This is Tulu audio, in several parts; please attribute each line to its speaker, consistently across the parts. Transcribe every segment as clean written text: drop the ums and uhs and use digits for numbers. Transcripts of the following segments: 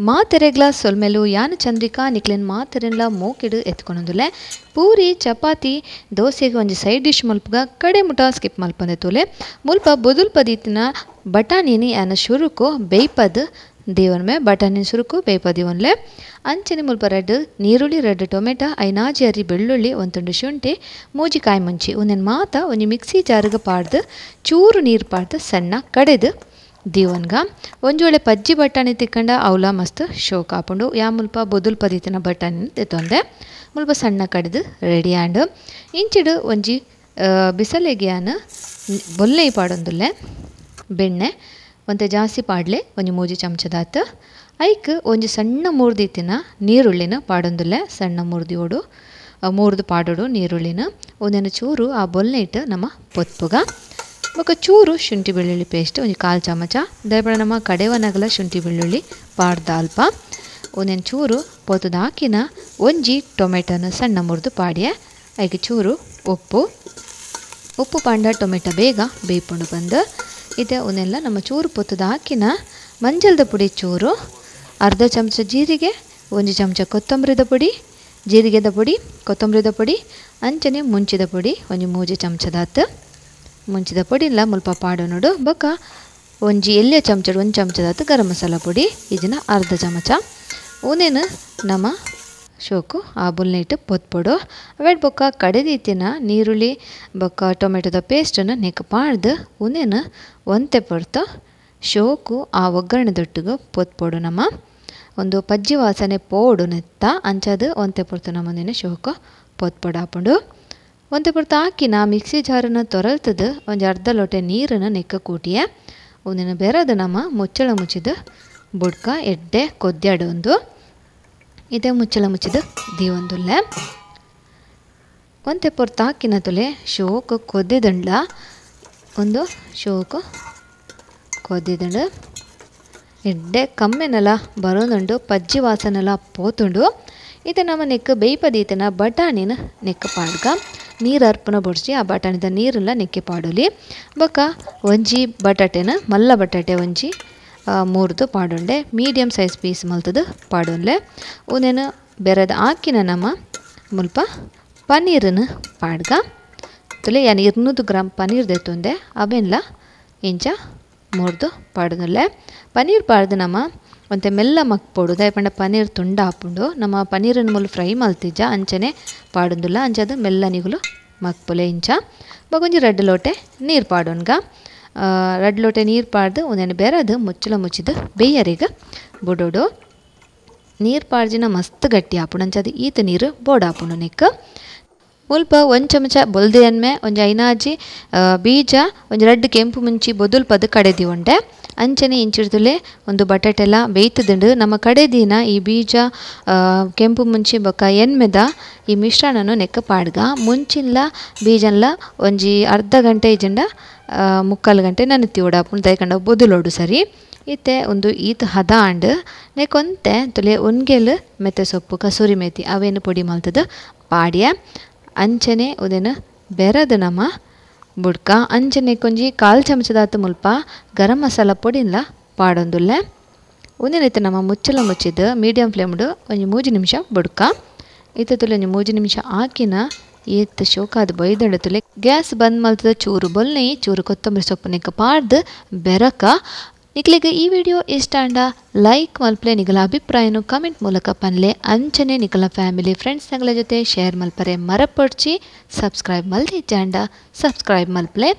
Speaker 1: ಮಾತೆರೆಗ್ಲ ಸೊಲ್ಮೆಲು ಯಾನು ಚಂದ್ರಿಕಾ ನಿಕ್ಲೆನ್ ಮಾತೆರೆನ್ಲ ಮೋಕೆಡು ಎತ್ಕೊನೊಂದುಲ್ಲೆ. ಪೂರಿ ಚಪಾತಿ ದೋಸೆಗೆ ಒಂಜಿ ಸೈಡ್ ಡಿಶ್ ಮಲ್ಪುಗ ಕಡೆ ಮುಟ ಸ್ಕಿಪ್ ಮಲ್ಪಂದೆ ತೂಲೆ. ಮುಲ್ಪ ಬೊದುಲ್ಪ ದೀತಿನ ಬಟಾಣಿನಿ ಯಾನ ಶುರುಕು ಬೇಯ್ಪದ್ ದೇವನ್ಮೆ ಬಟಾಣಿ ಶುರುಕು ಬೇಯ್ಪದಿವೊನ್ಲೆ. ಅಂಚನೆ ಮುಲ್ಪ ರೆಡ್ ನೀರುಳ್ಳಿ ರೆಡ್ ಟೊಮೆಟೊ ಐನಾಜಿ ಅರಿ ಬೆಳ್ಳುಳ್ಳಿ ಒಂತುಂಡು ಶುಂಠಿ ಮೂಜಿ ಕಾಯಿ ಮುಂಚಿ ಉಂದೆನ್ ಮಾತ ಒಂಜಿ ಮಿಕ್ಸಿ ಜಾರ್ಗ್ ಪಾಡ್ದು ಚೂರು ನೀರು ಪಾಡ್ದು ಸಣ್ಣ ಕಡೆದು ದೀವನ್ಗ. ಒಂಜಿ ವೇಳೆ ಪಜ್ಜಿ ಬಟಾಣಿ ತಿಕ್ಕಂಡ ಅವಲ ಮಸ್ತ್ ಶೋಕ್ ಆಪುಂಡು. ಯಾ ಮುಲ್ಪ ಬೊದುಲ್ಪ ದೀತಿನ ಬಟಾಣಿನ ತೆತ್ತೊಂದೆ ಮುಲ್ಪ ಸಣ್ಣ ಕಡೆದು ರೆಡಿ ಆಂಡ್. ಇಂಚಿಡು ಒಂಜಿ ಬಿಸಲೆಗೆ ಯಾನ್ ಬೊಲ್ಲೆ ಪಾಡೊಂದುಲ್ಲೆ ಬೆಣ್ಣೆ ಒಂತೆ ಜಾಸ್ತಿ ಪಾಡ್ಲೆ ಒಂಜಿ ಮೂಜಿ ಚಮಚದಾತ್. ಐಕ್ ಒಂಜಿ ಸಣ್ಣ ಮೂರ್ದಿತ್ತಿನ ನೀರುಳ್ಳಿನ ಪಾಡೊಂದುಲ್ಲೆ ಸಣ್ಣ ಮೂರ್ದಿಯೋಡು ಮೂರ್ದು ಪಾಡೋಡು ನೀರುಳ್ಳಿನ ಒಂದೊಂದು ಚೂರು ಆ ಬೊಲ್ಲೆ ಇಟ್ಟು ನಮ್ಮ ಪೊತ್ಪುಗ. ಬೊಕ ಚೂರು ಶುಂಠಿ ಬೆಳ್ಳುಳ್ಳಿ ಪೇಸ್ಟ್ ಒಂಜಿ ಕಾಲು ಚಮಚ ದಯಪಡ ನಮ್ಮ ಕಡೆವನಗಲ ಶುಂಠಿ ಬೆಳ್ಳುಳ್ಳಿ ಪಾಡ್ದ ಅಲ್ಪ ಒಂದೊಂದು ಚೂರು ಪೊತ್ತುದ ಹಾಕಿನ ಒಂಜಿ ಟೊಮೆಟೊನ ಸಣ್ಣ ಮುರಿದು ಪಾಡಿಯ ಐಕ್ ಚೂರು ಉಪ್ಪು ಉಪ್ಪು ಪಾಂಡ ಟೊಮೆಟೊ ಬೇಗ ಬೇಯ್ಪುಂಡು ಬಂದು ಇದೆ. ಒಂದೆಲ್ಲ ನಮ್ಮ ಚೂರು ಪೊತ್ತುದ ಹಾಕಿನ ಮಂಜಲ್ದ ಪುಡಿ ಚೂರು ಅರ್ಧ ಚಮಚ ಜೀರಿಗೆ ಒಂಜಿ ಚಮಚ ಕೊತ್ತಂಬರಿದ ಪುಡಿ ಜೀರಿಗೆದ ಪುಡಿ ಕೊತ್ತಂಬರಿದ ಪುಡಿ ಅಂಚನೆ ಮುಂಚಿದ ಪುಡಿ ಒಂಜಿ ಮೂಜಿ ಚಮಚದಾತ್ ಮುಂಚಿದ ಪೊಡಿ ಇಲ್ಲ ಮುಲ್ಪ ಪಾಡು ನೋಡು. ಬೊಕ ಒಂಜಿ ಎಲ್ಯ ಚಮಚ ಒಂದು ಚಮಚದಾತು ಗರಂ ಮಸಾಲ ಪುಡಿ ಇದನ್ನ ಅರ್ಧ ಚಮಚ ಉನೇನು ನಮ್ಮ ಶೋಕು ಆ ಬುಲ್ನೆ ಇಟ್ಟು ಪೊತ್ಪೊಡು. ಅವೆಡ್ ಬೊಕ್ಕ ಕಡೆದೀತಿನ ನೀರುಳ್ಳಿ ಬೊಕ್ಕ ಟೊಮೆಟೊದ ಪೇಸ್ಟನ್ನು ನೆಕ್ ಪಾಡ್ದು ಉನೇನು ಒಂತೆ ಪೊರ್ತು ಶೋಕು ಆ ಒಗ್ಗರಣೆದೊಟ್ಟಿಗೆ ಪೊತ್ಪೊಡು. ನಮ್ಮ ಒಂದು ಪಜ್ಜಿ ವಾಸನೆ ಪೋಡು ನೆತ್ತ ಅಂಚಾದು ಒಂತೆ ಪೊರ್ತು ನಮ್ಮನೇನೆ ಶೋಕು ಪೊತ್ಪೊಡು ಆಪುಂಡು. ಒಂತೆ ಪೊರ್ತು ಹಾಕಿನ ಮಿಕ್ಸಿ ಜಾರನ್ನು ತೊರಲ್ತದ ಒಂಜಿ ಅರ್ಧ ಲೋಟೆ ನೀರನ್ನು ನೆಕ್ಕ ಕೂಟಿಯ ಒಂದಿನ ಬೆರದ ನಮ್ಮ ಮುಚ್ಚಳ ಮುಚ್ಚಿದ ಬುಡ್ಕ ಎಡ್ಡೆ ಕೊದ್ಯಾಡೊಂದು ಇದೇ ಮುಚ್ಚಳ ಮುಚ್ಚಿದ ದೀವೊಂದುಲ್ಲೆ. ಒಂತೆ ಪೊರ್ತು ಹಾಕಿನ ತುಲೆ ಶೋಕು ಕೊದ್ದಿದಂಡ್ಲ ಒಂದು ಶೋಕು ಕೊದ್ದಿದಂಡು ಎಡ್ಡೆ ಕಮ್ಮೆನೆಲ್ಲ ಬರೋದುಂಡು ಪಜ್ಜಿ ವಾಸನೆಲ್ಲ ಪೋತುಂಡು. ಇದು ನಮ್ಮ ನೆಕ್ ಬೇಯ್ಪದೀತನ ಬಟಾಣಿನ ನೆಕ್ ಪಾಡ್ಗ ನೀರು ಅರ್ಪಣ ಬೊಡ್ಚಿ ಆ ಬಟಾಣಿದ ನೀರೆಲ್ಲ ನೆಕ್ಕೆ ಪಾಡೊಲಿ. ಬೊಕ ಒಂಜಿ ಬಟಾಟೆನ ಮಲ್ಲ ಬಟಾಟೆ ಒಂಜಿ ಮೂರ್ದು ಪಾಡೊಂಡೆ medium size piece ಮಲ್ತದು ಪಾಡೊನ್ಲೆ. ಉಂದೆನ್ ಬೆರದ ಹಾಕಿನ ನಮ್ಮ ಮುಲ್ಪ ಪನ್ನೀರನ್ನು ಪಾಡ್ಗ ತುಲೆ ಯಾನ್ 200 ಗ್ರಾಮ್ ಪನ್ನೀರ್ ದೆತ್ತೊಂದೆ ಅವೆನ್ಲ ಇಂಚ ಮೂರ್ದು ಪಾಡೊಂದುಲ್ಲೆ. ಪನ್ನೀರ್ ಪಾಡ್ದು ನಮ್ಮ ಒಂತೆ ಮೆಲ್ಲ ಮಕ್ಪೊಡು ದಾಯೆ ಪಂಡ ಪನ್ನೀರ್ ತುಂಡ ಆಪುಂಡು. ನಮ್ಮ ಪನ್ನೀರನ್ನು ಮೂಲು ಫ್ರೈ ಮಲ್ತಿಜ್ಜ ಅಂಚನೆ ಪಾಡೊಂದುಲ್ಲ ಅಂಚದು ಮೆಲ್ಲ ನಿಗುಲು ಮಕ್ಪೊಲೆ ಇಂಚ. ಬೊಕ ಒಂಜಿ ರಡ್ಡ್ ಲೋಟೆ ನೀರು ಪಾಡೊನ್ಗ ರಡ್ಡ್ ಲೋಟೆ ನೀರು ಪಾಡ್ದು ಒಂದೆನ್ ಬೆರದು ಮುಚ್ಚಳ ಮುಚ್ಚಿದು ಬೇಯರಿಗೆ ಬುಡೋಡು. ನೀರು ಪಾಡ್ಜಿನ ಮಸ್ತ್ ಗಟ್ಟಿ ಆಪುಂಡು ಅಂಚಾದ್ ಈತ್ ನೀರು ಬೋಡಾಪುಂಡು ನೆಕ್. ಮುಲ್ಪ ಒಂಜಿ ಚಮಚ ಬೊಲ್ದೆ ಎನ್ಮೆ ಒಂಜಿ ಐನಾಜಿ ಬೀಜ ಒಂಜಿ ರಡ್ಡ್ ಕೆಂಪು ಮುಂಚಿ ಬೊದುಲ್ಪದು ಕಡೆದಿ ಉಂಡೆ. ಅಂಚನೆ ಇಂಚಿಡ್ದುಲೆ ಒಂದು ಬಟಾಟೆಲ್ಲ ಬೇಯ್ತದುಂಡು. ನಮ್ಮ ಕಡೆದಿನ ಈ ಬೀಜ ಕೆಂಪು ಮುಂಚಿ ಬೊಕ ಎನ್ಮೆದ ಈ ಮಿಶ್ರಣನು ನೆಕ್ಕ ಪಾಡ್ಗ ಮುಂಚಿನ್ಲ ಬೀಜನ್ಲ ಒಂಜಿ ಅರ್ಧ ಗಂಟೆ ಇಜ್ಜಿಂಡ ಮುಕ್ಕಾಲು ಗಂಟೆ ನೆನತಿ ಓಡಾಪುಂಡು ದಯಕಂಡ ಬೊದುಲೋಡು ಸರಿ. ಇತ್ತೆ ಒಂದು ಈತ್ ಹದ ಆಂಡ್ ನೆಕೊಂತೆ ತುಲೆ ಉನ್ಗೆಲ್ ಮೆತ್ತೆ ಸೊಪ್ಪು ಕಸೂರಿ ಮೇತಿ ಅವೇನು ಪೊಡಿ ಮಲ್ತದು ಪಾಡ್ಯ. ಅಂಚನೆ ಉದೆನ್ ಬೆರದು ನಮ್ಮ ಬುಡ್ಕ ಅಂಚನೆ ಕೊಂಜಿ ಕಾಲು ಚಮಚದಾತು ಮುಲ್ಪ ಗರಂ ಮಸಾಲ ಪೊಡಿನ್ಲ ಪಾಡೊಂದುಲ್ಲೆ. ಉಂದೆನ್ ನಮ್ಮ ಮುಚ್ಚಳ ಮುಚ್ಚಿದ್ದು ಮೀಡಿಯಂ ಫ್ಲೇಮ್ಡು ಒಂಜಿ ಮೂಜಿ ನಿಮಿಷ ಬುಡ್ಕ. ಇತ್ತೆ ತುಲೆ ಒಂಜಿ ಮೂಜಿ ನಿಮಿಷ ಹಾಕಿನ ಏತ್ ಶೋಕಾದ್ ಬೈದಂಡ ತುಲೆ ಗ್ಯಾಸ್ ಬಂದ್ ಮಲ್ತದ ಚೂರು ಬೊಲ್ನೆ ಚೂರು ಕೊತ್ತಂಬರಿ ಸೊಪ್ಪು ನೆಕ್ಕ ಪಾಡ್ದು ಬೆರಕ. ನಿಕ್ಲೆಗ್ ಈ ವಿಡಿಯೋ ಇಷ್ಟ ಆಂಡ ಲೈಕ್ ಮಲ್ಪಲೆ ನಿಗಲ ಅಭಿಪ್ರಾಯನು ಕಮೆಂಟ್ ಮೂಲಕ ಪನ್ಲೆ. ಅಂಚನೆ ನಿಕಲ ಫ್ಯಾಮಿಲಿ ಫ್ರೆಂಡ್ಸ್ ನಗಲ ಜೊತೆ ಶೇರ್ ಮಲ್ಪರೆ ಮರಪೊಡ್ಚಿ. Subscribe ಮಲ್ದಿಜ್ಜಾಂಡ subscribe ಮಲ್ಪಲೆ.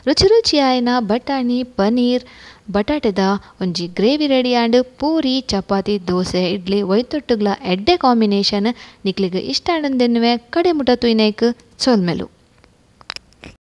Speaker 1: ರುಚಿ ರುಚಿಯಾಯಿನ ಬಟಾಣಿ ಪನೀರ್ ಬಟಾಟೆದ ಒಂಜಿ gravy ready and puri chapati dosa idli ಒಯ್ತೊಟ್ಟುಗ್ಲ ಎಡ್ಡೆ ಕಾಂಬಿನೇಷನ್ ನಿಕ್ಲೆಗ್ ಇಷ್ಟ ಆಂಡಂದೆನ್ನುವೆ ಕಡೆ ಮುಟ ತುಯ್ನೇಕ್ ಸೊಲ್ಮೆಲು.